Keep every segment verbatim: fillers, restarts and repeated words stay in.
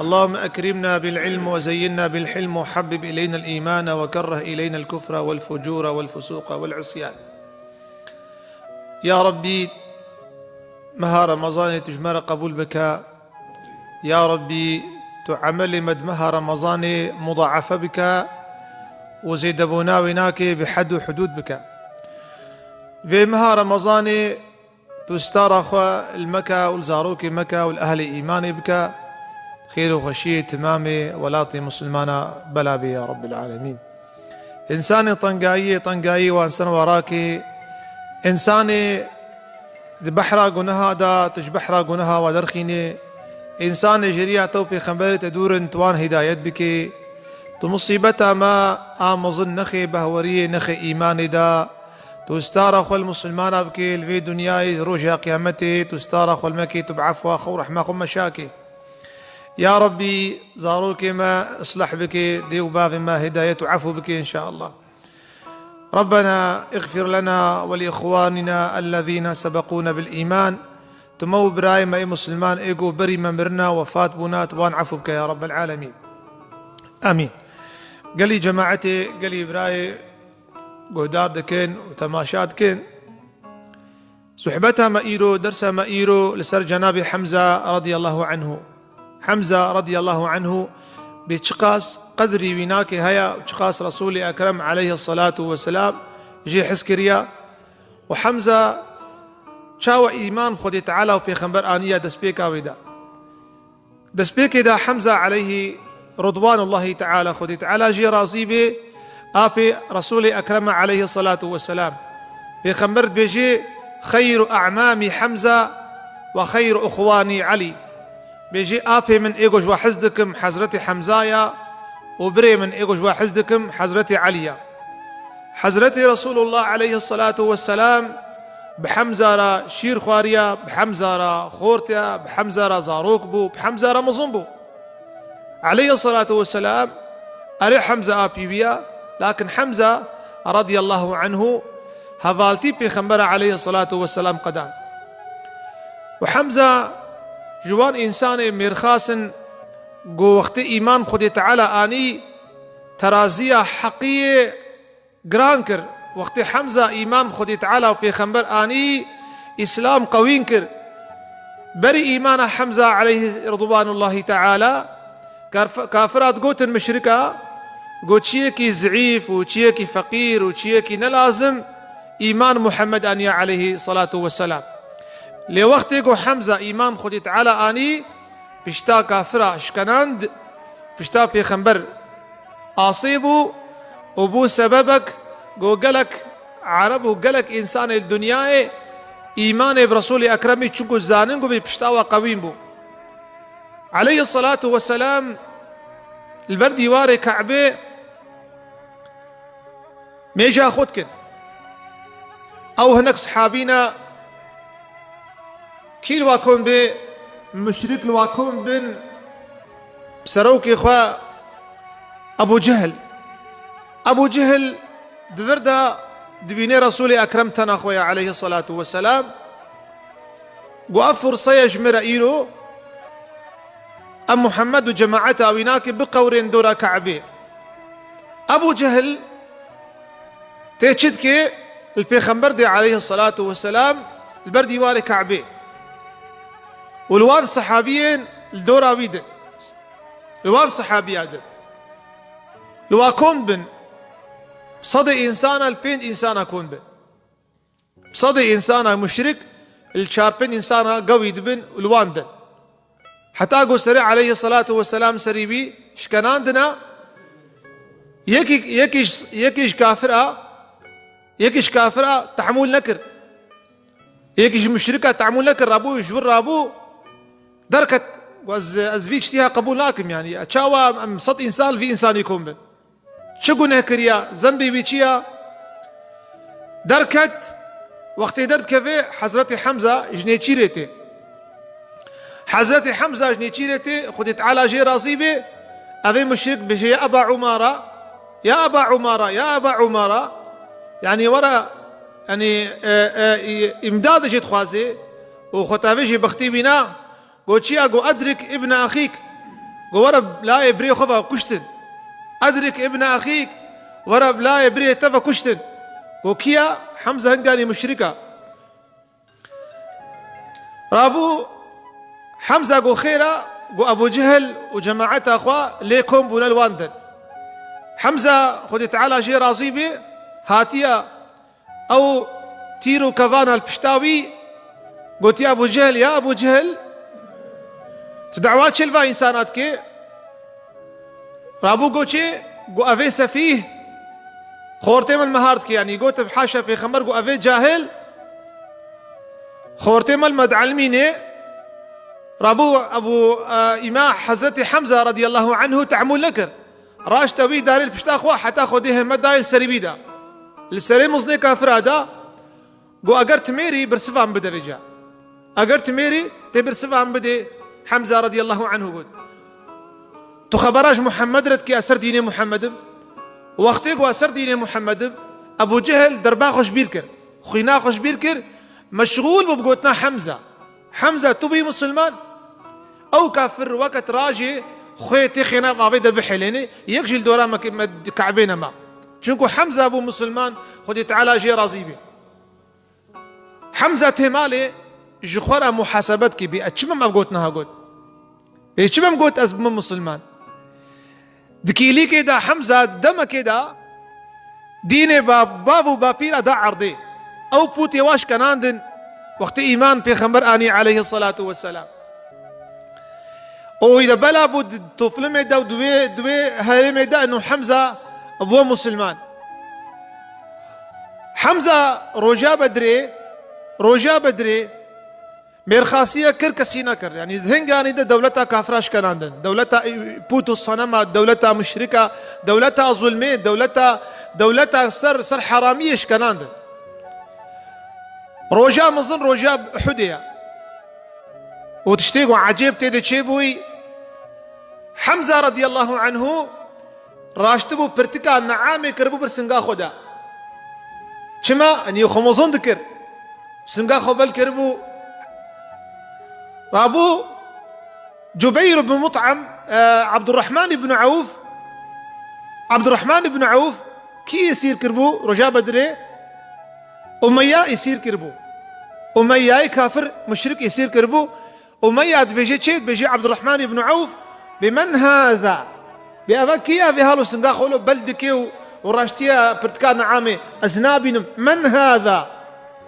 اللهم أكرمنا بالعلم وزينا بالحلم وحبب إلينا الإيمان وكره إلينا الكفر والفجور والفسوق والعصيان. Ya Rabbî, meha Remezanê tu ji me re qebûl bike. Ya Rabbî, tu emelê me di meha Remezanê mudaafe bike û zêdebûna wê nake bi hed û hudûd bike. Vê meha Remezanê tu stara xwe li me ke û li zarokê me ke û li ehlê îmanê bike, xêr û xweşiyê timamê welatê misilmana bela bê ya Rabbel Alemîn. Însanê tengayiyê, tengayî wan ser we rakê. Însanê di behra guneha de, tu ji behra guneha we derxînê. Însanê ji riya te û pêxemberê te dûr in, tu wan hidayet bikê. Tu musîbeta me a mezin nexê behweriyê, nexê îmanê de. Tu stara xwe li misilmana bikê, li vê dinyayê, rojê qiyametê, tu stara xwe li me kê, tu bi efwa xwe û rehma xwe meşakê. Ya Rabbî, zarokê me isleh bike, dê û bavê me hidayet û efû bike, înşaallah. ربنا اغفر لنا ولإخواننا الذين سبقونا بالإيمان. Tu me û birayê me ê misilman ê ku berî me mirina, wefat bûna, tu wan efû bike ya Rabbel Alemîn. Amîn. Gelî cemaetê, gelî birayê guhdar dikin û temaşa dikin. Sohbeta me îro, dersa me îro li ser Cenabê Hemza radiyallahu anhu. Hemza radiyallahu anhu bê çiqas qedrî wî nake heye û çiqas Resûlê Ekrem aleyhissalatu vesselam jê hez kiriya. Û Hemza çawa îman Xwedê Teala û Pêxember aniye destpêka wê de. Destpêkê de Hemza aleyhî ridwanullahî teala, Xwedê Teala jê razî bê, apê Resûlê Ekrem e aleyhî selatu weselam. Pêxember dibêjê, "Xeyru a'mamî Hemza ve xeyru ixwanî Elî." Bêjê, "Apê min ê ku ji we hez dikim Hezretê Hemza ya û birê min ê ku ji we hez dikim Hezretê Elî ya." Hezretê Resûlullah aleyhî selatu weselam bi Hemza re şîr xwariya, bi Hemza re xort ya, bi Hemza re zarok bû, bi Hemza re mezin bû. Aleyhî selatu weselam, erê Hemza apî wî ya, lakin Hemza radiyallahu anhu hevaltî Pêxembera aleyhî selatu weselam qedan. Û Hemza ji wan însanê mêrxas in ku wextê îman Xwedê Teala anî, teraziya heqiyê giran kir. Wextê Hemza îman bi Xwedê Teala û Pêxember anî, Îslam qewîn kir. Berî îmana Hemza aleyhî ridwanullahî teala, karf-, kafira digotin muşrika, got, "Çiyekî zeîf û çiyekî feqîr û çiyekî nelazim îman Muhammed aniye aleyhî selatu weselam." Lê wextê ku Hemza îman bi Xwedê Teala anî, pişta kafira şkenand, pişta Pêxember asê bû û bû sebebek ku gelek Ereb û gelek însanê li dinyayê îmanê bi Resûlê Ekremî, çunku zanin ku vî pişta we qewîn bû. Aleyhî selatu weselam li ber dîwarê Ke'bê mêja xwe dikin. Ew hinek sihabî ne, kî li wa kom bê, muşrik li wa kom bin, serokê xwe Ebu Cehil. Ebu Cehil di vir de dibîne Resûlê Ekrem tena xwe ya aleyhî selatu weselam. Got, "Ev furseye ji min re îro, em Muhammed û cemaeta wî nake biqewrên dora Ke'bê." Ebu Cehil tê çi dike? Li Pêxember dê aleyhî selatu weselam li ber dîwarê Ke'bê. Û li wan sehabiyên li dora wî din. Li wan sehabiya din. Li wa kom bin. Sedê însana li pênc însana kom bin. Sedê însana muşrik li çar pênc însana gewî dibin û li wan din. Heta ku serê aleyhî selatu weselam serî wî şkenandina, yekî, yekî ji, yekî ji kafira, yekî ji kafira tehmûl nekir. Yekî ji muşrika tehmûl nekir, rabû, ji vir rabû, derket, ez, ez vî tiştî ha qebûl nakim, yanî, çawa em sed însan li vî însanî kom bin? Çi guneh kiriya? Zembê wî çi ya? Derket, wextê derdikeve, Hezretê Hemza ji nêçîrê tê. Hezretê Hemza ji nêçîrê tê, Xwedê Teala jê razî bê, evê muşrik bêje, "Ya Eba Umara, ya Eba Umara, ya Eba Umara." Yanî were, yanî, e, e, î-, îmdadê jê dixwazê û xwe tevê jê bextê wîna. Go çiya? Go edrik ibne axîk. Go were layê birê xwe ve kuştin. Edrik ibne axîk. Were layê birê te ve kuştin. Go kîya? Hemza hinganî muşrika. Rabû Hemza go xêra, go Ebû Cehil û cemaeta xwe lê kom bûne li wan din. Hemza, Xwedê Teala jê razî bê, hatiya ew tîr û kevana li pişta wî, gotiya Ebû Cehil, ya Ebû Cehil, tu dawa çi li va însana dikê? Rabû go çê? Go evê sefîh, xortê min mehar dike, yanî gote haşa pêxember, go evê cahil, xortê min medeilmînê. Rabû Ebû, e, îma Hezretî Hemza radiyallahu anhu tehmûl nekir. Raşte wî darê li pişta xwe heta Xwedê himmet dayê li serî wî da. Li serê miznê kafira da. Go eger tu mêrî, birsiva min bide vêca. Eger tu mêrî, tê birsiva min bidê. Hemza radiyallahu anhu got, tu xebera ji Muhammed re dikî, ez ser dînê Muhammed im? Wextê ku ez ser dînê Muhammed im, Ebû Cehil derba xwe ji bîr kir. Xwîna xwe ji bîr kir, meşxûl bû bi gotina Hemza. Hemza, tu bûyî misilman? Ew kafir weke tirajê xwê tê xêna avê de bihêlênê, yek jî li dora me, me Kabê nema. Çunku Hemza bû misilman, Xwedê Teala jê razî bê. Hemza tê malê ji xwe re muhasebe dikî, bî, ez çi me ev got niha got? Ê çi me got ez bim misilman? Di kîlîkê de Hemza, di demekê de dînê ba-, bav û bapîra da erdê. Ew pûtê wa şkenandin wextê îman pêxember anî aleyhisselatu vesselam. Û îre bela bû di toplumê de û di wê, di wê herêmê de û Hemza bû misilman. Hemza roja Bedrê, roja Bedrê mêrxasiye kir, kesî nekir. Yanî hinganî de dewleta kafira şkenandin. Dewleta pût û senema, dewleta muşrika, dewleta zulmê, dewleta, dewleta ser, ser heramiyê şkenandin. Roja mezin roja Uhudê ye. Û tiştê ku ecêb tê de çêbûyî, Hemza radiyallahu anhu raştibû pirtika neamê kiribû bir singa xwe de. Çima? Enî xwe mezin dikir. Singa xwe bel kiribû. Rabû Cubeyr ibn Mut'im, e, Abdurrahman ibn Awf, Abdurrahman ibn Awf kî esîr kiribû roja Bedrê? Umeyya esîr kiribû. Umeyyayê kafir, muşrik esîr kiribû. Umeyya dibêje çê? Dibêje Abdurrahman ibn Awf, bi men hâzâ? Bi eva kî ye, vê halo singa xwe lo bel dike û, û raştiya pirtika neamê? Ez nabînim. Men hâzâ?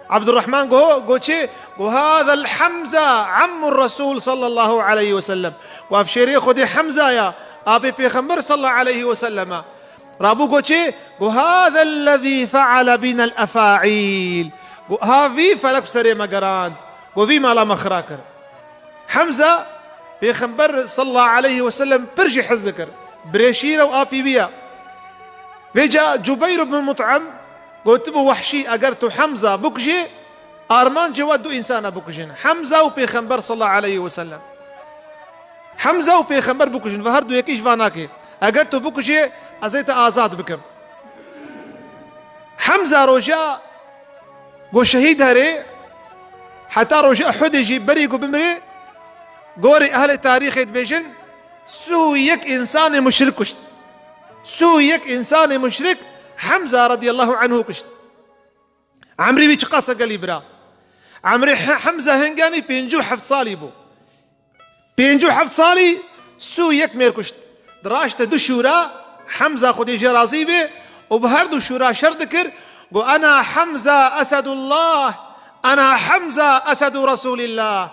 Abdurrahman go, go çê? Go hâzel Hemza, ammur Resûl sallallahu aleyhi ve sellem. Go ev şêrê Xwedê Hemza ya, apê pêxember sallallahu aleyhi ve sellem e. Rabû go çê? Go hâzellezî feale bînel efa'îl. Go ha vî felek bi serê me gerand. Go vî mala me xira kir. Hemza, pêxember sallallahu aleyhi ve sellem pir jî hez dikir. Birêşîre û apî wî ye. Vêca Cubeyr ibn Mut'im gotibû, Wehşî, eger tu Hemza bikujê, armancê we du însana bikujin. Hemza û pêxember sallallahu aleyhi ve sellem. Hemza û pêxember bikujin. Ve her du yekî ji van nake. Eger tu bikujê, ez ê te azad bikim. Hemza roja Go şehîd herê, heta roja Uhudê jî berî ku bimirê, gorî ehlê tarîxê dibêjin, sî û yek însanê muşrik kuşt. Sî û yek însanê muşrik Hemza radiyallahu anhu kuşt. Emrî wî çiqas e gelî bira? Emrê He-, Hemza hinganî pêncî û heft salî bû. Pêncî û heft salî sî û yek mêr kuşt. Diraşte du şûra, Hemza Xwedê jê razî bê, û bi her du şûra şer dikir, got, Ena Hemza Esedullah, ena Hemza Esedu Resûlillah.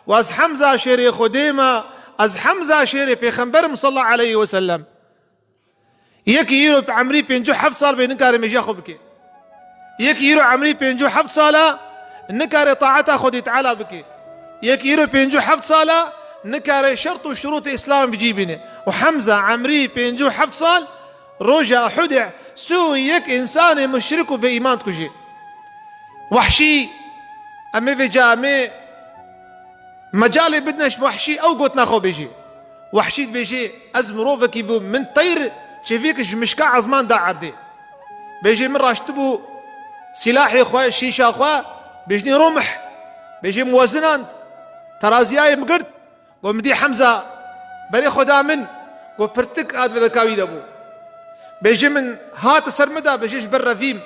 Û ez Hemza şêrê Xwedê me, ez Hemza şêrê Pêxember im sallallahu aleyhi ve sellem. Yekî îro emrî pêncî û heft sal bê, nikare mêjiya xwe bike. Yekî îro emrî pêncî û heft sal e, nikare taeta Xwedê Teala bike. Yekî îro pêncî û heft sal e, nikare şert û şurûtê Îslam bi cî bîne. Û Hemza emrî pêncî û heft sal, roja Uhudê sî û yek însanê muşrik û bêîman dikujê. Wehşî, em ê vêca, em ê mecalê bidine ji Wehşî ew gotina xwe bêjê. Wehşî dibêjê, Ez mirovekî bûm, min teyr çêvêk ji mişka ezman da erdê. Bêjê, min raştibû sîlahê xwe, şîşa xwe, bêjnê romih, bêjê, min wezinand, teraziyayê min girt, Got, min dî Hemza berê xwe da min, got, pirtik a di vê deka wî de bû. Bêjê min hate ser min de, bêjê ji ber revîm.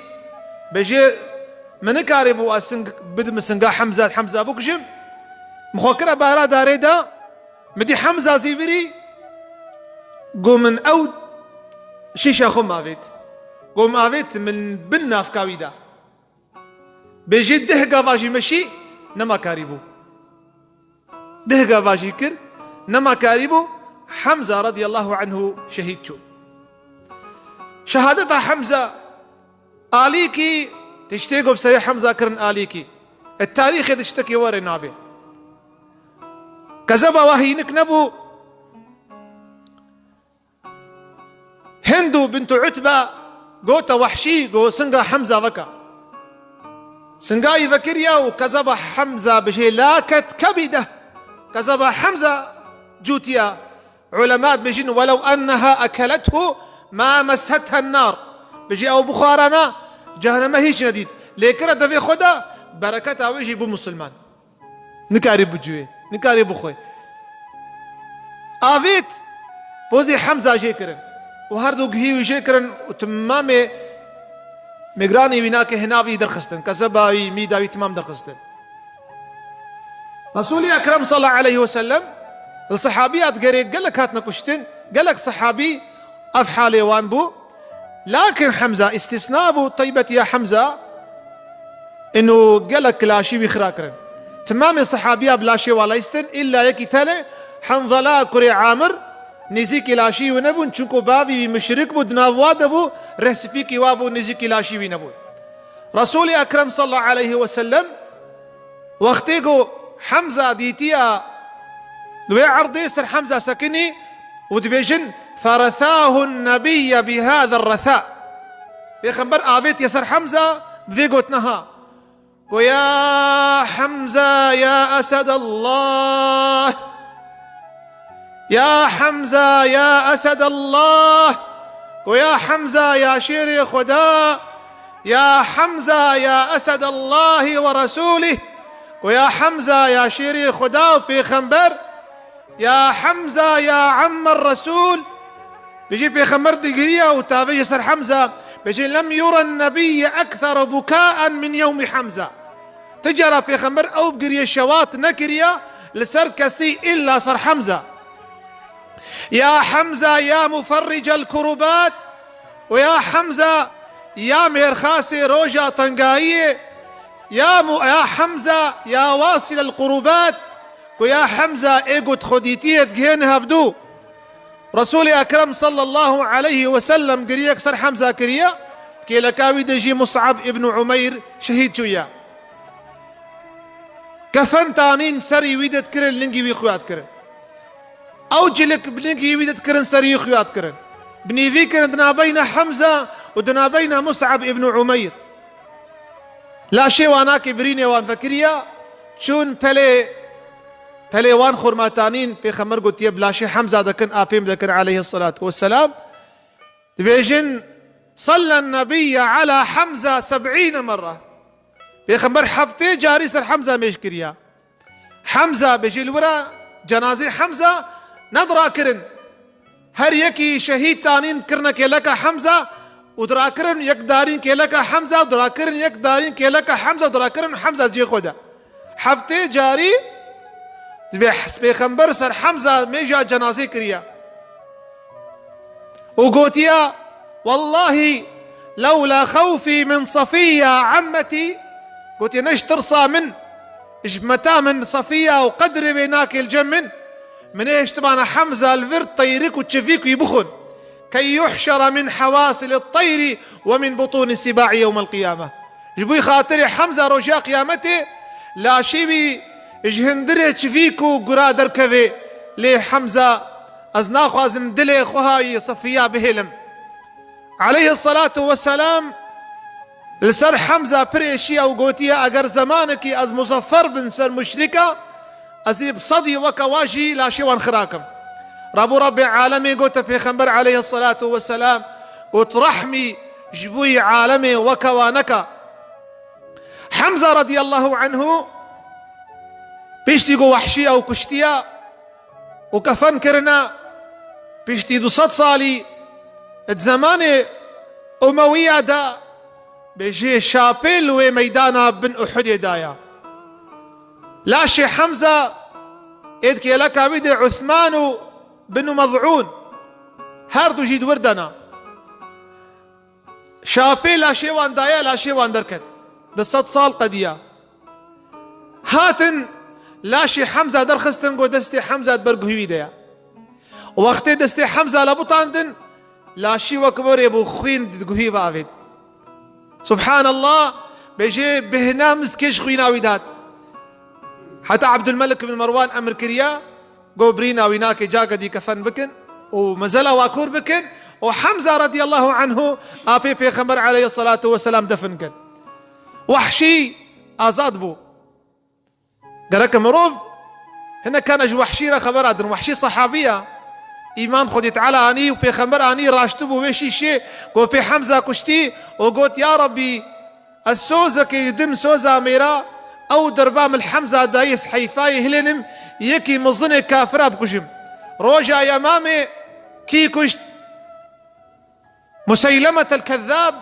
Bêjê min nikarîbû ez sing bidim singa Hemza, Hemza bikujim. Min xwe kire bara darê de, min dî Hemza zîvirî, got, min ew şîşa xwe min avêt. Got, min avêt, min bin navka wî de. Bêjê deh gava jî meşî, nema karîbû. Deh gava jî kir, nema karîbû. Hemza radiyallahu anhu şehîd çû. Şehadeta Hemza alîkî, tiştê ku bi serê Hemza kirin alîkî. E, tarîxê de tiştekî were nabe. Kezeba wa hînik nebû. Hindu bintu Utbe gote Wehşî, go singa Hemza veke. Singa wî vekiriya û kezeba Hemza bijê laket kebîdeh. Kezeba Hemza cûtiya. Ulema dibêjin, "Welew enneha ekelethu ma messethen nar." Bijê ew bixwarana, cehenneme hîç nedît. Lê kire devê xwe de, bereketa wê jî bû musulman. Nikarî bicûyê, nikarî bixwe. Avêt pozê Hemza jê kirin û her du gihî wî jê kirin û timamê mêgranê wî nake hinavî derxistin, kezeba wî, mîda wî timam derxistin. Resûlê Ekrem sallallahu aleyhi ve sellem li sehabî ya digerê gelek hatine kuştin, gelek sehabî ev halê wan bû. Lakin Hemza îstîsna bû, teybetiya Hemza, ino gelek laşî wî xira kirin. Timamê sehabî ya bi laşê wa leyistin, îlla yekî tenê Henzela kurê Amir nêzîkî laşî wî nebûn, çunku bavî wî muşrik bû, di nav wa de bû, rehsipîkî wa bû, nêzîkî laşî wî nebûn. Resûlê Ekrem sallallahu aleyhi ve sellem wextê ku Hemza dîtiya li wê erdê, ser Hemza sekinî û dibêjin, "Ferethahu nebiyye bihâze rethâ." Pêxember avêtiye ser Hemza bi vê gotina ha. Go, "Ya Hemza, ya Esedallah." Ya Hemza, ya Esedallah. Go, "Ya Hemza, ya şêrê Xweda. Ya Hemza, ya Esedallahi ve Resulih." Go, "Ya Hemza, ya şêrê Xweda û Pêxember. Ya Hemza, ya Emmer Resul." Bijî Pêxember digiriya û tavêje ser Hemza. Bijî, "Lem yuren nebiyye ekthera bukaen min yewmi Hemza." Ti cara Pêxember ew giriye şewat nekiriya li ser kesî, îlla ser Hemza. Ya Hemza, ya muferricel kurubat, û ya Hemza, ya mêrxasê roja tengayiyê, ya mu-, ya Hemza, ya wasilel kurubat, ku ya Hemza, ê ku di xwedîtiyê digihên hevdû. Resûlê Ekrem sallallahu aleyhi ve sellem giriyek ser Hemza kiriye, kêleka wî de jî Mus'ab ibn Umeyr şehîd çûye. Kefen tanîn serî wî de dikirin, lingî wî xuya dikirin. Ew cilik bi lingî wî de dikirin, serî wî xuya dikirin. Bi nîvî kirin di nabeyna Hemza û di nabeyna Mus'ab ibn Umeyr. Laşê wana ke birînê wan vekiriya, çûn pelê, pelê wan xurmatanîn, Pêxember gotiye, bi laşê Hemza dekin, apêm dekin aleyhissalatu vesselam. Dibêjin, "Sallen nebiyye ala Hemza seb'îne merre." Pêxember heftê carî ser Hemza mêj kiriya. Hemza, bêjî li wira cenazê Hemza nedirakirin. Her yekî şehîd tanîn kirine kêleka Hemza û dirakirin yek darîn kêleka Hemza û dirakirin yek darîn kêleka Hemza û dirakirin Hemza cê xwe de. Heftê carî dibê Pêxember ser Hemza mêja cenazê kiriya. Û gotiya, "Wellahî, lewla xewfî min Sefiyya emmetî", gotiye, "Ne ji tirsa min, ji meta min Sefiyya û qedrê wê nake li cem min, min ê hiştibana Hemza li vir teyrik û çivîk wî bixwin. Key yuhşera min hewasil teyri ve min butûni siba'î yewmel qiyame." Ji bo xatirê Hemza roja qiyametê, laşê wî ji hindirê çivîk û gura derkeve. Lê Hemza, ez naxwazim dilê xwe hayî Sefiyya bihêlim. Aleyhissalatu vesselam li ser Hemza pir êşiya û gotiye, "Eger zemanekî ez muzeffer bin ser muşrika, ez ê bi sedî weke wa jî laşê wan xira kim." Rab û Rabbê alemê gote Pêxember aleyhissalatu vesselam, got, "Rehmî ji bo yî alemê weke wa neka." Hemza radiyallahu anhu piştî ku Wehşî ew kuştiya, û kefen kirine. Piştî du sed salî di zemanê Umewiya de bêjê şapê li wê meydana bin Uhudê daya. Laşê Hemza ê di kêleka wî de Uthman û Binu Mez'ûn her du jî di wir de ne. Şapê laşê wan daye, laşê wan derket. Bi sed sal qediya. Hatin laşê Hemza derxistin, got destê Hemza di ber guhî wî de ye. Wextê destê Hemza le butandin, laşî wek werê bû, xwîn di guhî ve avêt. Subhanallah, bêjê bêhna miskê ji xwîna wî dihat. Heta Abdulmelik bin Merwan emir kiriya, got birîna wî nake cake dî kefen bikin û mezela wa kûr bikin û Hemza radiyallahu anhu apê Pêxember aleyhissalatu vesselam defin kin. Wehşî azad bû. Gerek mirov hinek kana ji Wehşî re xebera din. Wehşî sehabî ya. Îman Xwedê Teala anî û Pêxember anî raştibû wê şîşê, got pê Hemza kuştî û got, ya Rabbî, ez sozekê didim soza mêra, ew derba min li Hemza dayê, ez heyfayê hilênim, yekî mizinê kafira bikujim. Roja Yemamê kî kuşt? Museylemet el-Kezzab,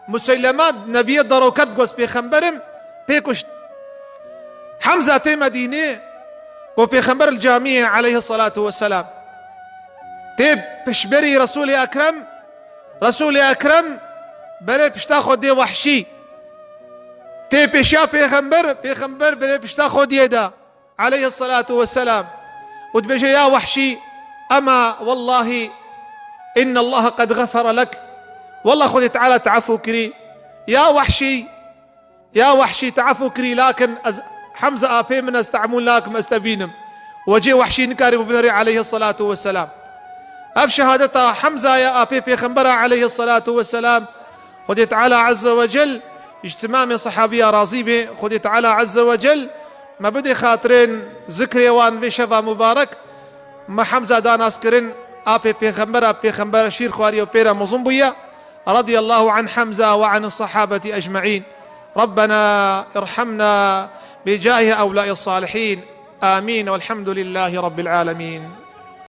Museylema nebiyê derewker digot ez pêxemberim, pê kuşt. Hemza tê Medînê, got pêxember li camiyê aleyhissalatu vesselam. Tê pişberî Resûlê Ekrem, Resûlê Ekrem berê pişta xwe dê Wehşî. Tê pêşiya pêxember, pêxember berê pişta xwe diyê de. Aleyhissalatu vesselam. Û dibêje, ya Wehşî, ema wellahî innallaha qed xefere lek. Wallah Xwedê Teala te efû kirî. Ya Wehşî, ya Wehşî te efû kirî, lakin ez, Hemza apê min, ez te emû nakim, ez te bînim. Wecê Wehşî nikarîbû binerê aleyhissalatu vesselam. Ev şehadeta Hemza ya apê Pêxembera aleyhissalatu vesselam. Xwedê Teala Azze ve Cel ji timamê sehabiya razî be. Xwedê Teala Azze ve Cel me bide xatirên zikrê wan vê şeva mubarek. Me Hemza da nas kirin, apê pêxembera, pêxember şîr xwariye û pê re mezin bûye. Radiyallahu an Hemza ve an sahabeti ecmaîn. Rabbena irhamna bi cahi evlâi salihîn. Amîn. Velhamdülillâhi Rabbil âlemîn.